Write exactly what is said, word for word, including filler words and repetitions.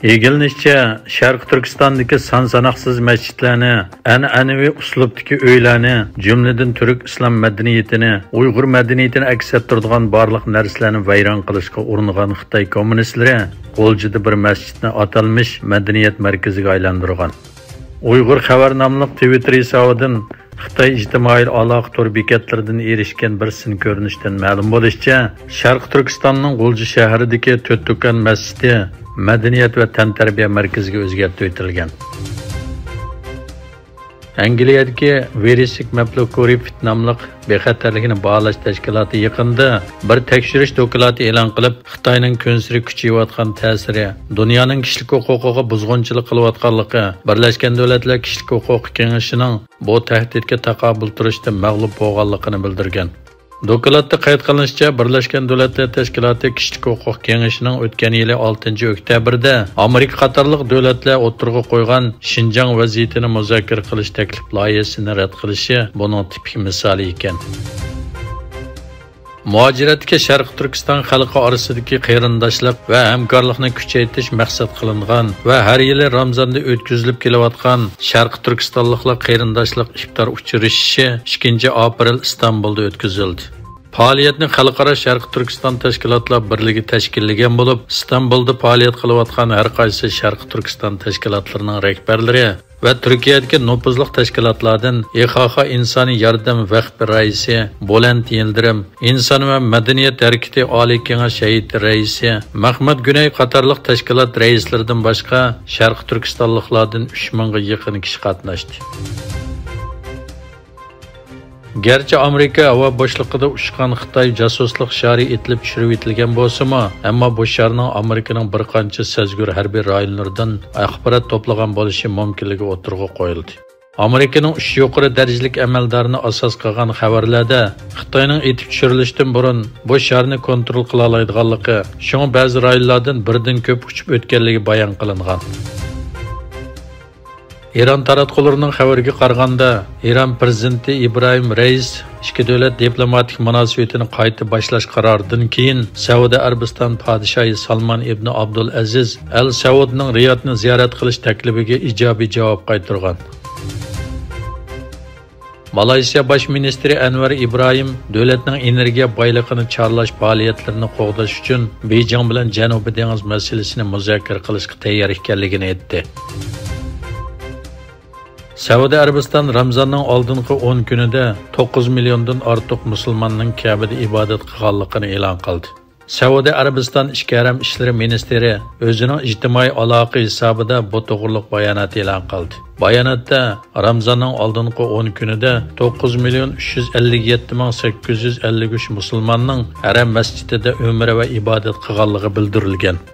ئىگىلىنىشىچە، شەرقىي تۈركىستاندىكى سان ساناقسىز مەسچىتلەرنى، ئەنئەنىۋى ئۇسلۇبتىكى ئۆيلەرنى، جۈملىدىن تۈرك ئىسلام مەدەنىيىتىنى، ئۇيغۇر مەدەنىيىتىنى ئەكس ئەتتۈرىدىغان بارلىق نەرسىلەرنى ۋەيران قىلىشقا ئۇرۇنغان خىتاي كوممۇنىستلىرى غۇلجىدا بىر مەسچىتنى ئاتالمىش مەدەنىيەت مەركىزىگە ئايلاندۇرغان. ئۇيغۇر خەۋەر ناملىق تىۋىتتېر ھېسابىدىن خىتاي ئىجتىمائىي ئالاقە تور بېكەتلىرىدىن ئېرىشكەن بىر سىن كۆرۈنۈشتىن مەلۇم بولۇشىچە، شەرقىي تۈركىستاننىڭ غۇلجا شەھىرىدىكى تۆت دۇكان مەسچىتى مەدەنىيەت ۋە تەنتەربىيە مەركىزىگە ئۆزگەرتىۋېتىلگەن. ئەنگلىيەدىكى ۋېرىسىك مەپلۇكۇرىفت ناملىق بىخەتەرلىكنى باھالاش تەشكىلاتى يېقىندا بىر تەكشۈرۈش دوكلاتى ئېلان قىلىپ، خىتاينىڭ كۈنسېرى كۈچىيىۋاتقان تەسىرى، دۇنيانىڭ كىشىلىك ھوقۇقىغا بۇزغۇنچىلىق قىلىۋاتقانلىقى، بىرلەشكەن دۆلەتلەر كىشىلىك ھوقۇق كېڭىشىنىڭ بۇ تەھدىتكە تاقابىل تۇرۇشتا مەغلۇپ بولغانلىقىنى بىلدۈرگەن. دوكلاتتا قەيت قىلىنىشىچە، بىرلەشكەن دۆلەتلەر تەشكىلاتى كىشىلىك ھوقۇق كېڭىشىنىڭ ئۆتكەن يىلى ئالتىنچى ئۆكتەبىردە ئامېرىكا قاتارلىق دۆلەتلەر ئوتتۇرىغا قويغان شىنجاڭ ۋەزىيىتىنى مۇزاكىرە قىلىش تەكلىپ لايىھەسىنى رەت قىلىشى بۇنىڭ تىپىك مىسالى ئىكەن. مۇھاجىرەتتىكى شەرقىي تۈركىستان خەلقى ئارىسىدىكى قېرىنداشلىق ۋە ھەمكارلىقنى كۈچەيتىش مەقسەت قىلىنغان ۋە ھەر يىلى رامزاندا ئۆتكۈزۈلۈپ كېلىۋاتقان شەرقىي تۈركىستانلىقلار قېرىنداشلىق ئىپتار ئۇچرىشىشى ئىككىنچى ئاپرېل ئىستانبۇلدا ئۆتكۈزۈلدى. پائالىيەتنى خەلقئارا شەرقىي تۈركىستان تەشكىلاتلار بىرلىكى تەشكىللىگەن بولۇپ، ئىستانبۇلدا پائالىيەت قىلىۋاتقان ھەر قايسى شەرقىي تۈركىستان تەشكىلاتلىرىنىڭ رەھبەرلىرى ۋە تۈركىيەدىكى نوپۇزلۇق تەشكىلاتلاردىن ئىخاخا ئىنسانىي ياردەم ۋەقپى رەئىسى بۇلەنت يىلدىرىم، ئىنسان ۋە مەدەنىيەت ھەرىكىتى ئالىي كېڭەش ھەيئىتى رەئىسى مەخمەت گۈنەي قاتارلىق تەشكىلات رەئىسلىرىدىن باشقا شەرقىي تۈركىستانلىقلاردىن ئۈچ مىڭغا يېقىن كىشى قاتناشتى. گەرچە ئامېرىكا ھاۋا بوشلۇقىدا ئۇچقان خىتاي جاسۇسلۇق شارى ئېتىلىپ چۈشۈرۈۋېتىلگەن بولسىمۇ، ئەمما بۇ شارنىڭ ئامېرىكىنىڭ بىر قانچە سەزگۈر ھەربىي رايونلىرىدىن ئاخبارات توپلىغان بولۇشى مۇمكىنلىكى ئوتتۇرىغا قويۇلدى. ئامېرىكىنىڭ ئۈچ يۇقىرى دەرىجىلىك ئەمەلدارىنى ئاساس قىلغان خەۋەرلەردە خىتاينىڭ ئېتىپ چۈشۈرۈلۈشتىن بۇرۇن بۇ شارنى كونترول قىلالايدىغانلىقى، شۇڭا بەزى رايونلاردىن بىردىن كۆپ ئۇچۇپ ئۆتكەنلىكى بايان قىلىنغان. ئىران تاراتقۇلىرىنىڭ خەۋىرىگە قارىغاندا، ئىران پىرېزىدېنتى ئىبراھىم رەئىس ئىككى دۆلەت دىپلوماتىك مۇناسىۋىتىنى قايتا باشلاش قارارىدىن كېيىن، سەئۇدى ئەرەبىستان پادىشاھى سالمان ئىبنى ئابدۇلئەزىز ئەل سەئۇدنىڭ رىيادنى زىيارەت قىلىش تەكلىپىگە ئىجابىي جاۋاب قايتۇرغان. مالايسىيا باش مىنىستىرى ئەنۋەر ئىبراھىم دۆلەتنىڭ ئېنېرگىيە بايلىقىنى چارلاش پائالىيەتلىرىنى قوغداش ئۈچۈن بېيجىڭ بىلەن جەنۇبىي دېڭىز مەسىلىسىنى مۇزاكىرە قىلىشقا تەييار ئىكەنلىكىنى ئېيتتى. سەئۇدى ئەرەبىستان رامزاننىڭ ئالدىنقى ئون كۈنىدە توققۇز مىليوندىن ئارتۇق مۇسۇلماننىڭ كەبىدە ئىبادەت قىلغانلىقىنى ئېلان قىلدى. سەئۇدى ئەرەبىستان ئىچكى ھەرەم ئىشلىرى مىنىستىرى ئۆزىنىڭ ئىجتىمائىي ئالاقە ھېسابىدا بۇ توغرۇلۇق بايانات ئېلان قىلدى. باياناتتا رامزاننىڭ ئالدىنقى ئون كۈنىدە توققۇز مىليون ئۈچ يۈز ئەللىك يەتتە مىڭ سەككىز يۈز ئەللىك ئۈچ مۇسۇلماننىڭ ھەرەم مەسچىتىدە ئۆمرە ۋە ئىبادەت قىلغانلىقى بىلدۈرۈلگەن.